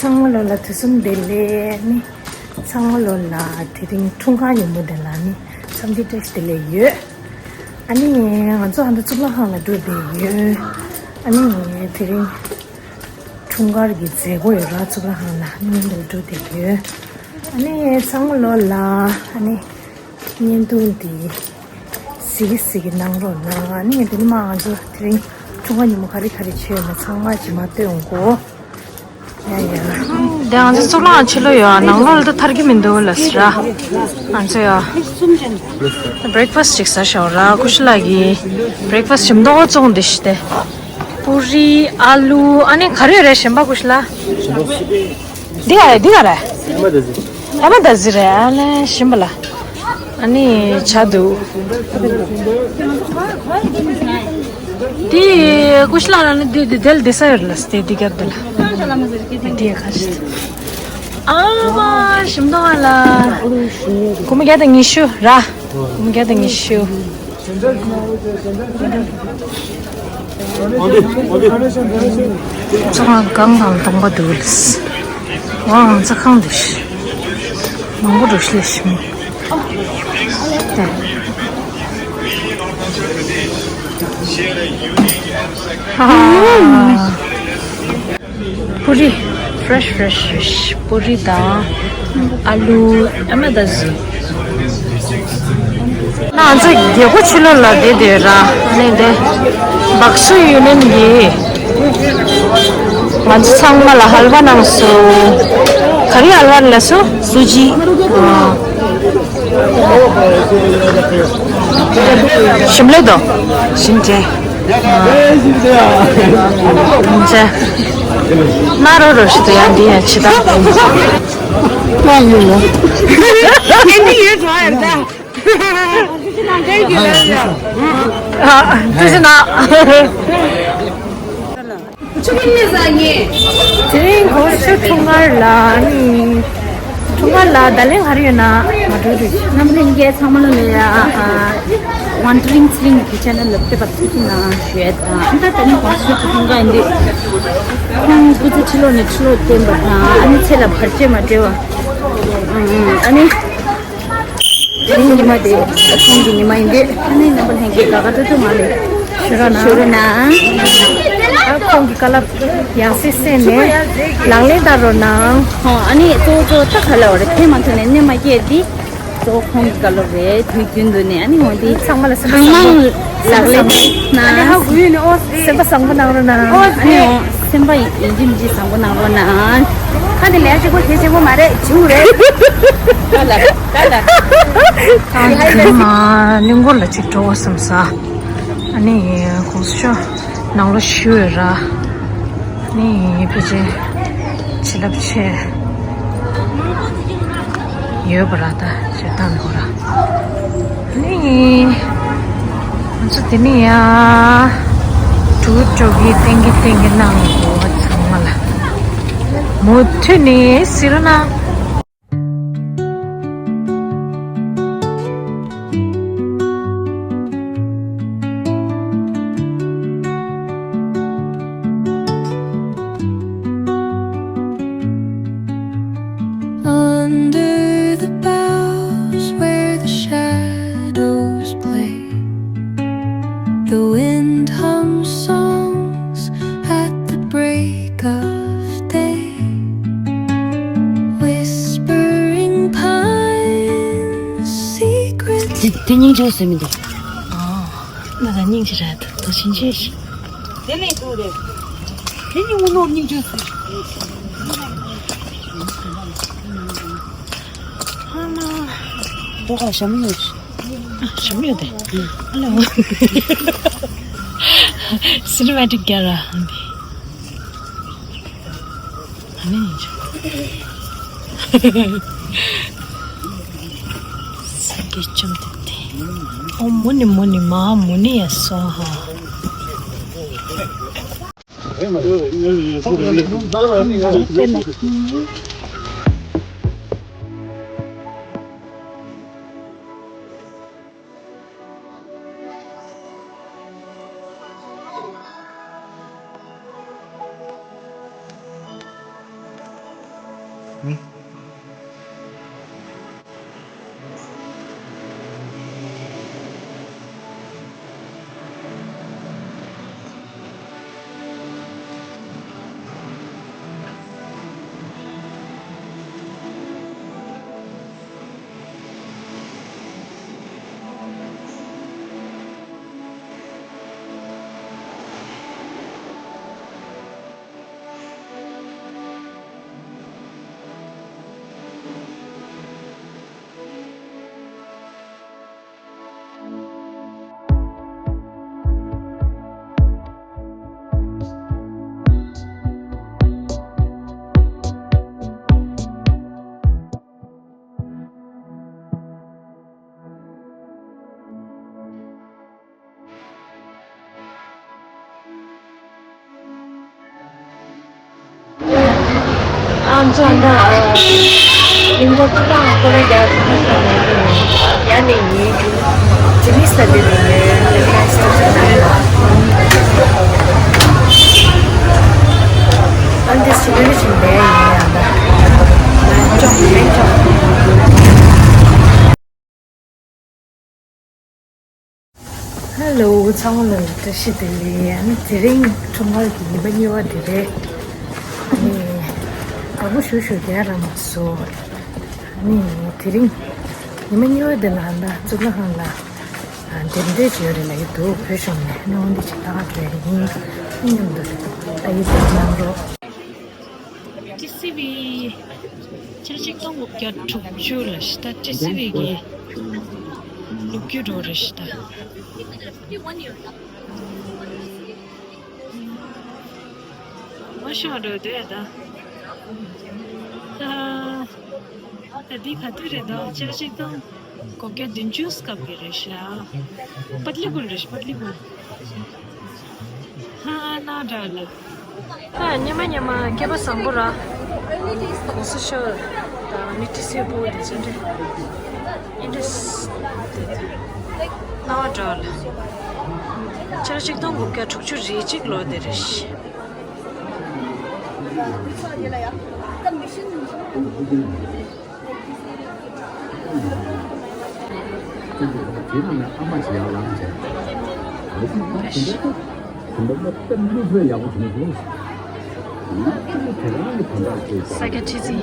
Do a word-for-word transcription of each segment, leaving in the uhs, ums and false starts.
ཚང་མ་ལོ་ལ་དུས་གསུམ་བདེ་ལེགས་ནི། ཚང་མ་ལོ་ལ་དེ་རིང་འཁྲུངས་སྐར་ཉིན་མོ་དེ་ལ་ནི་འཚམས་འདྲི་བཀྲ་ཤིས་བདེ་ལེགས་ཡོད། ཨ་ནི་ང་ཚོ་ཨ་མདོ་གཙུག་ལག་ཁང་ལ་འགྲོ་བསྡད་ཡོད། ཨ་ནི་དེ་རིང་འཁྲུངས་སྐར་གྱི་མཛད་སྒོ་ཡོད་ར། གཙུག་ལག་ཁང་ལ་ཨ་ནི་འདིར་འགྲོ་བསྡད་ཡོད། ཨ་ནི་ཚང་མ་ལོ་ལ་ཨ་ནི་བརྙན་ཐུང་འདི་གཟིགས་གཟིགས་གནང་རོགས་གནང་། ཨ་ནི་དེ་ནི་མ་ང་ཚོ་དེ་རིང་འཁྲུངས་སྐར་ཉིན་མོ་ག་རེ་ག་རེ་བྱས་ཡོད་ན་ཚང་མ་རྗེས་མ་སྟོན་དགོས། ཡ་ཡ། དེ་ང་ཚོ་གཙུག་ལག་ཕྱི་ལོགས་ཡོད། ནང་ལོགས་ལ་ད་ཐར་གྱི་མི་འདུག་ལབ་ཟེར་ར། ང་ཚོ་ཡ། བྷི་རེག་ཕ་སི་ཅིག་ཟ་ཤོག་ར། ཀུ་ཤུ་ལགས་ཀྱིས་བྷི་རེག་ཕ་སི་ཞིམ་མདོག་བཙོང་འདི་ཤི་སྟེ། པུ་རི། ཨ་ལུ། ཨ་ནི་ག་རེ་ཡོད་རེད་གཞན་པ། ཀུ་ཤུ་ལགས། འདི་ག་རེད། འདི་ག་རེད། ཨ་མ་ད་ཟི་རེད། ཨ་ལེ་ཞིམ་པ་ལ། ཨ་ནི་ཇ་འདུག་འདི་ཀུ་ཤུ་ལགས་ལ་ནི་འདི་འདི་དེ་ལ་འདི་ས་ཡོད་ལ། སྟེ་འདི་གར་འདི་ལ། འདི་ཡ་ཁ་ཤི། ཨ་མ་ཞིམ་མདོག་ལ། སྒོར་མོ་བརྒྱ་དང་ཉི་ཤུ་ར། སྒོར་མོ་བརྒྱ་དང་ཉི་ཤུ། ཚོང་ཁང་གང་དང་གདོང་པ་འདུག་ལ། ཝང་རྩྭ་ཁང་འདི་ཤི། མང་པོ་འགྲོ་ཤི་ལ་ཤི་མི། ཨ། པུ་རི། ཕི་རེ་ཤི་ཕི་རེ་ཤི་ཕི་རེ་ཤི། པུ་རི་དང་། ཨ་ལུ། ཨ་མ་ད་ཟི། ང་ཚོ་རྒྱལ་སྒོ་ཕྱི་ལོགས་ལ་བསྡད་བསྡད་ར། ནས་དེ། བག་སུ་ཡུ་ནན་གྱིས་ང་ཚོ་ཚང་མ་ལ་ཧལ་ཝ་གནང་སོང་། ག་རེ་ཧལ་ཝ་ལབ་སོང་། སུ་ཇི། ཨ། ཞིམ་ལེ་དོ། ཞིམ་ཅན། ཨ། ཞིམ་ཅན། ན་རོ་རོ་ཞིག་ཏུ་ཡང་འདི་ཡང་ཕྱི་ཐག་པ་ཡིན། ཨ། ཐུགས་རྗེ་གནང་། དེ་རིང་གོང་ཞུ་འཁྲུངས་སྐར་ལ་ནི། འཁྲུངས་སྐར་ལ་བརྡ་ལན་ག་རེ་ཡོད་ན་མ་འགྲོ་རུ། རྣམ་པ་ལྷན་རྒྱས་ཚང་མ་ལ་ཡ། ཝན་ཏྲིང་ཚེ་རིང་གི་ཆེ་ནལ་ལ་ཕེབས་པར་ཐུགས་རྗེ་གནང་ཞུ་ཡ་དང་། ཨ་ད་ད་ནི་གོང་ཞུ་འཁྲུངས་སྐར་ཡིན་དུས། ཁོང་སྐུ་ཚེ་ཁྲི་ལོ་ནས་ཁྲི་ལོ་བརྟན་པ་དང་། ཨ་ནི་ཚེ་ལ་བར་ཆད་མ་འབྲེལ་བ། ཨ་ནི། དེ་རིང་ཉི་མ་དེ་ཁོང་གི་ཉི་མ་ཡིན་དུས། ཨ་ནི་རྣམ་པ་ལྷན་རྒྱས་དགའ་དགའ་སྤྲོ་སྤྲོ་ངང་ནས་ཞུ་རོགས་གནང་། ཞུ་རོགས་གནང་། ཨ་ཁོང་གི་བཀའ་སློབ་ཡང་སེ་སེ་ནས་ལག་ལེན་བསྟར་རོགས་གནང་། ཧོ། ཨ་ནི་གཙོ་བོ་གཙོ་བོ་ད་ག་ལ་བ་རེད། ཕན་མ་ཐོགས་ནས་གནོད་མ་སྐྱེལ་འདི། གཙོ་བོ་ཁོང་གི་བཀའ་སློབ་རེད། དུས་རྒྱུན་དུ་ནས་ཨ་ནི་འོ་འདི་ཚང་མ་ལ་སེམས་པ་བཟང་པོ་ལག་ལེན་གནང་། སེམས་པ་བཟང་པོ་གནང་རོགས་གནང་། ཨ་ནི་འོ་སེམས་པ་ཡིན་གཅིག་མིན་གཅིག་བཟང་པོ་གནང་རོགས་གནང་། ཁ་ནས་ལས་གཅིག་པོ་དེ་གཅིག་པོ་མ་རེད། བྱུང་རེད། ད་ལ་ད་ལ། ད་དེ་མ་གླིང་སྐོར་ལ་གཅིག་འགྲོ་བ་བསམ་ས། ཨ་ནི་གོང་ས་མཆོག་ནང་ལོ་བཞི་ཡོད་ར། ཨ་ནི་ཕལ་ཆེར་བྱིན་རླབས་ཆེ་ཡོད་པ་ར། ད་བྱེད་སྟངས་ཁོ་ར། ཨ་ནི་ང་ཚོ་དེ་ནི་ཡ་འགྲོ་འགྲོ་གི་ཏན་གི་ཏན་གི་གནང་དགོས་པ་ཚང་མ་ལ་མུ་མཐུད་ནས་གཟིགས་རོགས་གནང་། Under the boughs where the shadows play, the wind hums songs at the break of day, whispering pines secrets. དེ་དེ་སྙིང་རྗེ་ཟེར་མི་འདུག་ཨ། ང་ལ་སྙིང་རྗེ་རེད། དེ་སྙིང་རྗེ་ཞིག་དེ་ནས་འདུག་རེད། དེ་ནི་དངོས་གནས་སྙིང་རྗེ་ཟེར། ཨ་མ། ལོ་ཁ་ཞྭ་མོ་ཡོད། ཨ། ཞྭ་མོ་ཡོད་དེ། ཨ་ལེ། སི་ནི་མ་ཊིག་རྒྱག་ར་འདི། ཨ་ནི་ཡིན་ཆོག་སངས་རྒྱས་བཅོམ་ལྡན་འདས། ཨོཾ་མུ་ནི་མུ་ནི་མ་ཧཱ་མུ་ནི་ཡ་སྭཱ་ཧཱ། ང་ཚོ་ད་རིང་པོ་ཅི་ཐང་ཁོ་ར་རྒྱ་ས་ས་ཡ་ནས་ཡིན། ཇི་ནི་ས་དེ་དེ་ནས་ཨན་དེ་སི་ལེ་ཞིག་ལས་ཡིན་ཡང་ད་ཅོག་ལེན་ཅོག་ཧེ་ལོ། ཚང་མ་ལ་བཀྲ་ཤིས་བདེ་ལེགས། ཨ་ནི་དེ་རིང་འཁྲུངས་སྐར་གྱི་ཉི་མ་གཉིས་པ་དེ་རེད། ཨ་ནི་དགའ་པོ་ཞུ་ཞུ་རྒྱག་རག་མ་སོང་། ཨ་ནི་དེ་རིང་ཉི་མ་གཉིས་པ་དེ་ལ་ཨ་ད་གཙུག་ལག་ཁང་ལ་འགྲེམས་སྟོན་ཅིག་ཡོད་རེད་ལབ་ཀྱི་འདུག་བོད་གཞུང་ནས། ཨ་ནི་འོ་འདི་ཅིག་ལྟ་ག་འགྲོ་ཡ་ཡིན། ཨ་མཉམ་དུ་ཨ་ཡེ་དེ་གནང་རོགས། ཊི་སི་ཝི་ཕྱི་ལོ་ཆིག་སྟོང་དགུ་བརྒྱ་དྲུག་ཅུ་ལ་ཤི་ད་ཊི་སི་ཝི་གི་ལོ་རྒྱུས་འགྲོ་རེ་ཤི་ད། མ་ཤོ་འགྲོ་དེ་ད། ད་ད་འདི་ག་དུས་རེད་ད། ཕྱི་ལོ་ཆིག་སྟོང་དགུ་བརྒྱ་བདུན་ཅུ་སྐབས་ཀྱི་རེད་ཤག་པཏ་ལི་གུལ་རེད་ཤག་པཏ་ལི་གུལ། ཧ་ན་འདྲ་ལ། ཧ་ཉི་མ་ཉི་མ་སྐལ་པ་བཟང་པོ་ར། གོང་ས་མཆོག་དང་ནི་ཏི་སེ་པོ་དེ་ཚོ་འདྲ། ཨིན་དྲས་དེ་ན་འདྲ་ལ། ཕྱི་ལོ་ཆིག་སྟོང་དགུ་བརྒྱ་དྲུག་ཅུ་རེ་གཅིག་ལོ་དེ་རེད་ཤག་ས་སྐྱ་ཁྲི་འཛིན།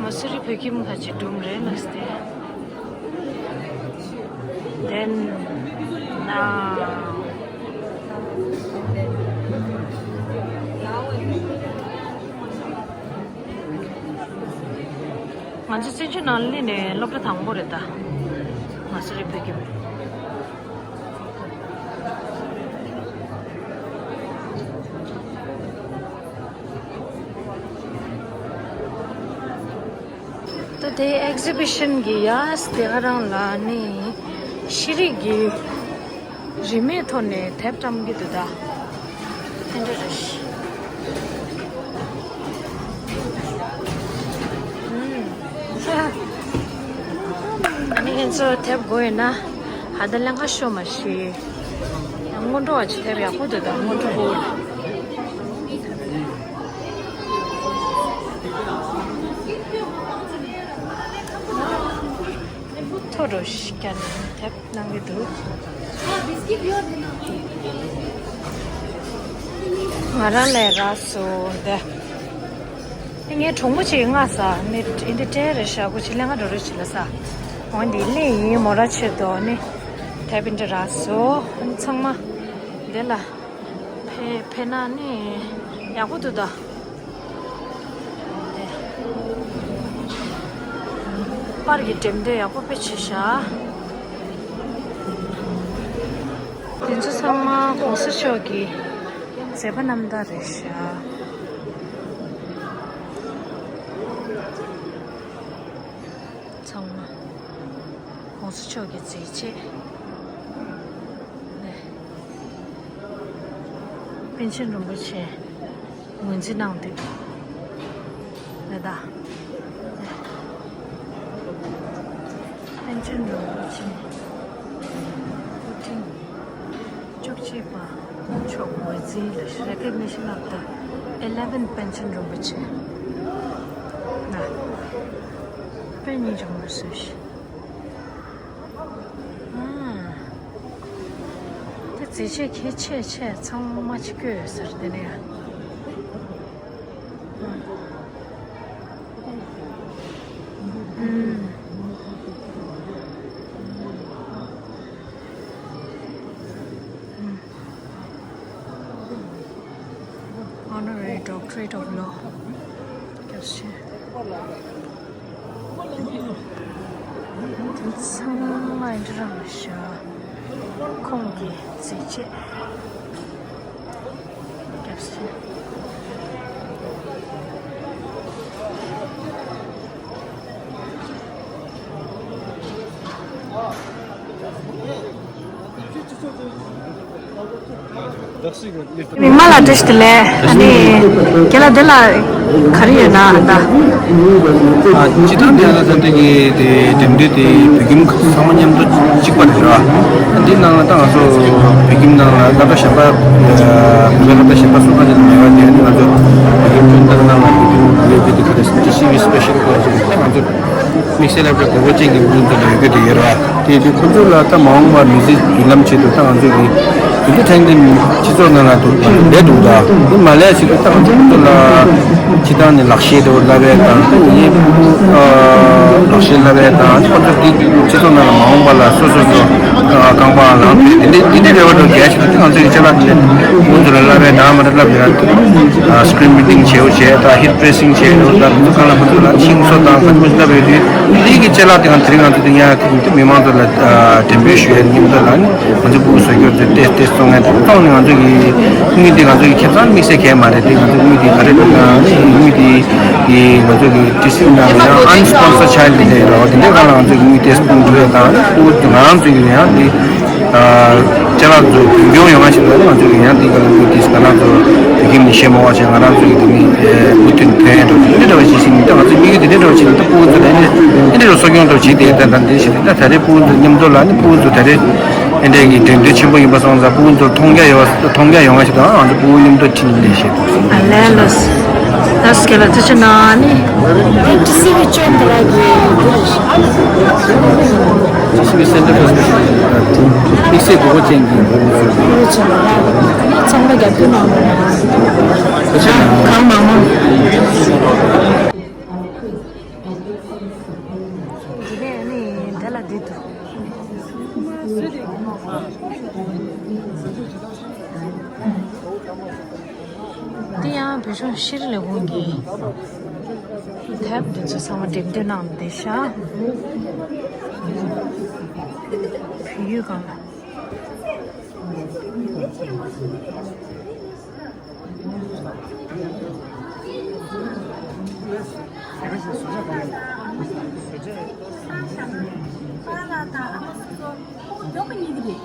མ་སུ་རི་བོད་ཁྱིམ་ཁ་ཅིག་སྒྲུང་རེད་ལགས་ཏེ། Then now ང་ཚོ་བཙན་བྱོལ་ནང་སླེབས་ནས་སློབ་གྲྭ་དང་པོ་རེད་ད། མ་སུ་རི་བོད་ཁྱིམ། ད་དེ་ཨེག་ཟི་བི་ཤན་གྱི་ཡ་དེ་ག་རང་ལ་ནི་ཤེས་རིག་གི་རིན་མེད་ཐོག་ནས་དེབ་བཀྲམ་གྱི་འདུག་ད། དེ་འདྲ་རེད། ཨུམ། ཨ་ནི་ཁྱེད་ཚོ་དེབ་དགོས་ཡོད་ན་ཧ་ད་ལེན་ཁ་ཤོ་མ་ཤི། སྔོན་འགྲོ་བ་ཅིག་དེབ་ཡག་པོ་འདུག་ད་སྔོན་འགྲོ་བོ། ཐོ་རོ་ཤི་ཀ་ནི་དེབ་གནང་གི་འདུག་ང་རང་ལས་རག་སོང་། འདི་ངའི་གྲོགས་མོ་ཅིག་མངགས་ས་ནི་འདི་སྤྲད་རེད་ཤག་ཁོ་ཅིག་ལེན་ག་འགྲོ་རོགས་བྱེད་ལ་ས། འོ་འདི་ལེན་ཡིན་མོ་ར་ཆེད་དུ་ནི་དེབ་འདི་རག་སོང་། ཚང་མ་འདི་ལ་ཕེ་ཕེ་ན་ནི་ཡག་པོ་འདུག་ད། པར་གྱི་འགྲེམས་སྟོན་ཡག་པོ་དཔེ་བྱས་ཤག་དེ་ཚོ་ཚང་མ་གོང་ས་མཆོག་གི་མཛད་པ་རྣམ་དག་རེད་ཤག་ཚང་མ་གོང་ས་མཆོག་གི་མཛད་རྗེས། ནས། པཎ་ཆེན་རིན་པོ་ཆེ་ངོས་འཛིན་གནང་འདུག་རེད་ད། པཎ་ཆེན་རིན་པོ་ཆེ་སྐུ་ཕྲེང་བཅུ་གཅིག་པ་མཆོག་ངོས་འཛིན་ལ་recognition of the eleventh པཎ་ཆེན་རིན་པོ་ཆེ་ལ་དཔེ་སྙིང་རྗེ་མོ་བཟོས་ཤིང་། ཨ། དེ་མཛེས་ཆས་གལ་ཆེ་ཆེ་ཚང་མ་ཅིག་བཀོད་ཡོད་ཟེར་དེ་ནས་ཡ། ཨ། ཨུམ། Honorary Doctorate of Law. རྒྱབ་ཤེས། ཚང་མ་འདི་རང་ཤ་ཁོང་གི་རྩེད་ཆས་རྒྱབ་སོང་། མིག་དམར་ལགས་བཀྲ་ཤིས་བདེ་ལེགས། ཨ་ནི་རྒན་ལགས་འདི་ལ་ག་རེ་ཡོད་ན་ད། ཨ། སྤྱིར་བཏང་དེ་ལ་ད་ལྟ་གི་དེ་འགྲེམས་སྟོན་དེ་བོད་ཁྱིམ་ཚང་མ་མཉམ་དུ་གཅིག་པ་རེད་བ། འདི་ནང་ལ་ད་ང་ཚོ་བོད་ཁྱིམ་ནང་ལ་སློབ་གྲྭ་གཞན་པ། བོད་པའི་སློབ་གྲྭ་གཞན་པ་སུ་གང་ཅིག་ལ་མེད་པ་དེ། ཨ་ནི་ང་ཚོ་བོད་ཁྱིམ་སྤྱི་ཚོགས་ནང་ལ་བོད་ཁྱིམ་ཡོད་རྒྱུ་དེ་ག་རེ་ཟེར་ན་ཊི་སི་ཝི་སི་པེ་ཤལ་ཀོ་ལེ་ཇི་ནས་ང་ཚོ་དམིགས་བསལ་སློབ་གྲྭ་དགོས་མཁོ་ཅན་གྱི་མི་ཚོ་ལ་ཡོད་རྒྱུ་དེ་ཡོད་རེད་བ། དེ་དུས་ཁོ་ཚོ་ལ་ད་མ་འོངས་པར་མི་ཚེ་མདུན་ལམ་ཆེད་དུ་ད་ང་ཚོ་གི་དུས་ཚོད་ཐེངས་འདི་སྤྱི་ཚོགས་ནང་ལ་དུ་ང་ཚོ་བསྡད་འདུག་ད་འདི་མ་ལས་ཆེད་དུ་ད་ང་ཚོ་ཁོ་ཚོ་ལ་སྤྱི་བཏང་ནས་ལག་ཤེས་དེ་བསླབ་པའི་དང་། ཨ། ལག་ཤེས་བསླབ་པའི་དང་། ཁོ་ཚོ་འདི་སྤྱི་ཚོགས་ནང་ལ་མ་འོངས་པ་ལ་སོ་སོ་སོ་རྐང་པ་ལངས་ཏེ་འདི་འདྲའི་འདི་འདྲའི་རེ་བ་འདྲ་རྒྱས་ཆེད་དུ་ད་ང་ཚོ་གི་ཅ་ལག་དེ་ཁོ་ཚོ་ལ་བསླབ་པའི་དང་། མ་འདྲ་བསླབ་ཡ་སི་ཀྲིན་པི་རི་ཊིང་བྱེད་འོ་བྱས། ད་ཧིཊ་པི་རེ་སིང་བྱེད་འོ། ད་ཁོ་ཚོ་གང་ལ་ཁོ་ཚོ་ལ་ཤིང་བཟོ་དང་ཁ་ཁོ་ཚོ་བསླབ་པའི་དུས་འདི་གི་ཅ་ལག་དེ་ང་དེ་རིང་ང་ཚོ་དེ་ཡང་། དེ་མི་མང་ཚོ་ལ་འགྲེམས་སྤེལ་ཞུ་ཡའི་མཉམ་དུ་ལ་ནི་ང་ཚོ་ཕྲུ་གུ་བཟོ་སྐྱོར་དེ་ཏོག་ཙམ་ཏོག་ཙམ་བཙོང་ནས། ད་བཙོང་ནས་ང་ཚོ་གི་དངུལ་དེ་ང་ཚོ་གི་ཁེ་བཟང་དམིགས་བསལ་གང་ཡང་མ་རེད་དེ། ང་ཚོ་དངུལ་དེ་ག་རེ་འདུག་ན་ནི་དངུལ་དེ་གི་ང་ཚོ་གི་ཊི་སི་ནང་ཡང་ཨན་སི་པོན་སར་ཆའི་ལྡི་དེ་འདྲའི་སྒང་ལ་ང་ཚོ་གི་དངུལ་དེ་སྤུངས་འགྲོ་ཡ་དང་། ཕྲུ་གུ་ང་རང་ཚོ་གི་ཡང་དེ་ཅ་ལག་ཚོ་རྒྱུན་འཁྱོངས་ཡོང་བ་ཞིག་ལ་ང་ཚོ་གི་ཡང་དེ་ག་ལ་དངུལ་དེ་ང་རང་ཚོ་བོད་ཁྱིམ་ནས་གཞས་མ་བ་ཆེ་ང་རང་ཚོ་གི་དེ་ནི་མུ་མཐུད་ཕན་འགྲོ་དེ་འདྲ་བ་ཞིག་ཞིག་ནི། ད་ང་ཚོ་དམིགས་ཡུལ་དེ་འདྲ་འདྲ་བ་ཞིག་ནི། ད་ཕྲུ་གུ་ཚོ་ལ་ནི་དེ་འདྲ་འདྲ་གསོ་སྐྱོང་འདྲ་བ་བྱེད་དེ། ད་ད་འདི་ཞིག་ད་ད་རེས་ཕྲུ་གུ་ཚོ་མཉམ་དུ་ལ་ནི་ཕྲུ་གུ་ཚོ་ད་རེས་ཨེ་འདྲས་ཀྱི་འགྲན་བསྡུར་ཆེན་པོ་ཡིན་པ་སོང་ཙང་ཕྲུ་གུ་ཚོར་མཐོང་རྒྱ་ཡོད་པ། མཐོང་རྒྱ་ཡོང་བ་ཞིག་དང་། ང་ཚོ་ཕྲུ་གུ་མཉམ་དུ་ཁྲིད་ནས་བཤད་འདུག་ཨ་ལས་ལོས། ད་སྐད་ལ་ཐུགས་ཆེ་གནང་ནི། དེ་ཊི་སི་ཝི་ཅོན་དེ་ལ་གི་འདི་རེད་ཤག་ཊི་སི་ཝི་སེན་ཊར་ཕོར་སི་པེ་ཤལ་ཨེ་ཌུ་ཀེ་ཤན། དམིགས་བསལ་དགོས་མཁོ་ཅན་གྱི་འདི་རེད་ཤག་ཚང་མ་རྒྱབ་སྐྱོར་གནང་རོགས་གནང་། གང་མང་མང་། དེ་ནས་ནི་དེ་ལ་བསྡད་འདུག་འདི་ཡང་བོད་ལྗོངས་ཤེས་རིག་ལས་ཁུངས་ཀྱི་དེབ་འདི་ཚོ་ཚང་མ་འགྲེམས་སྟོན་གནང་བསྡད་ཤག་བོད་ཡིག་སྒང་ལ། པཱ་ལགས་དང་ཨ་མ་སོ་སོ་ཁོ་མགྱོགས་པོ་ཉལ་གི་རེད།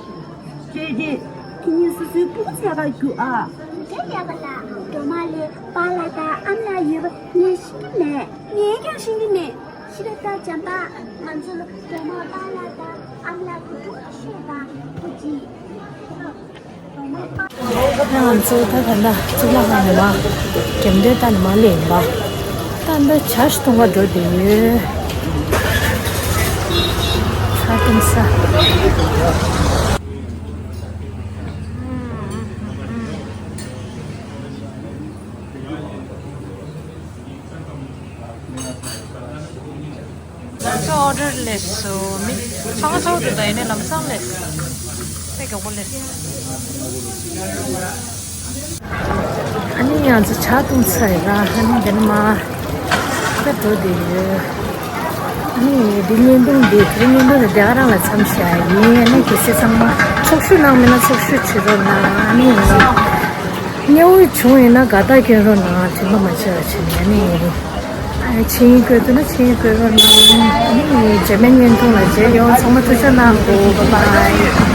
ཅེ་ཅེ། ཁྱེད་གཉིས་སོ་སོའི་སྤུ་གུ་བཙལ་ག་རྒྱུགས་ཨ། དེ་འདྲ་ཡག་པ་ལ་སྒྲོལ་མ་ལགས་པཱ་ལགས་དང་ཨ་མ་ལགས་ཡོད་པ་ངས་ཤེས་ཀྱི་མེད། ངས་ཀྱང་ཤེས་ཀྱི་མེད། ཤི་ར་ད་བྱམས་པ། ང་ཚོ་ལ་སྒྲོལ་མ་པཱ་ལགས་དང་ཨ་མ་ལགས་ཀྱིས་སྒྲུང་ཞིག་བཤད་པ་ཁོ་ཅི། ང་ཚོ་ད་ད་ལྟ་གཙུག་ལག་ཁང་ནས་མར་འགྲེམས་སྟོན་ལྟ་ནས་མར་སླེབས་ཡིན་པ། ད་ལྟ་ཇ་ཞིག་འཐུང་ག་འགྲོ་བསྡད་ཡོད། ཇ་འཐུང་ས། ང་ཚོ་ཨོ་ཌར་སླེབས་སོང་། མི་ཚང་མ་ཚང་དུ་ད་ཡིན་ནའི་ལམ་སང་སླེབས། དཔེ་མགྱོགས་པོ་སླེབས། ཨ་ནི་ང་ཚོ་ཇ་འཐུང་ཚར་ཡོད་ར། ཨ་ནི་འདི་ནས་མར་ད་འགྲོ་བསྡད་ཡོད། ཨ་ནི་འདི་བརྙན་ཐུང་འདི་དེ་རིང་བརྙན་ཐུང་འདི་དེ་ག་རང་ལ་མཚམས་བཞག་ཡིན། ཨ་ནི་གལ་སྲིད་ཚང་མ་ཚོགས་ཞུགས་གནང་མེད་ན་ཚོགས་ཞུགས་བྱེད་རོགས་གནང་། ཨ་ནི་མཉེས་པོ་བྱུང་ཡོད་ན་དགའ་རྟགས་སྐྱོན་རོགས་གནང་། དྲན་པ་མ་བརྗེད་པ་བྱས་ནས། ཨ་ནི་ཆིངས་ཡིག་བཀོད་འདུག་ན་ཆིངས་ཡིག་བཀོད་རོགས་གནང་། ཨ་ནི་རྗེས་མའི་བརྙན་ཐུང་ལ་མཇལ་ཡོང་། ཚང་མ་ཐུགས་ཆེ་གནང་གོ། བྷའི་བྷའི།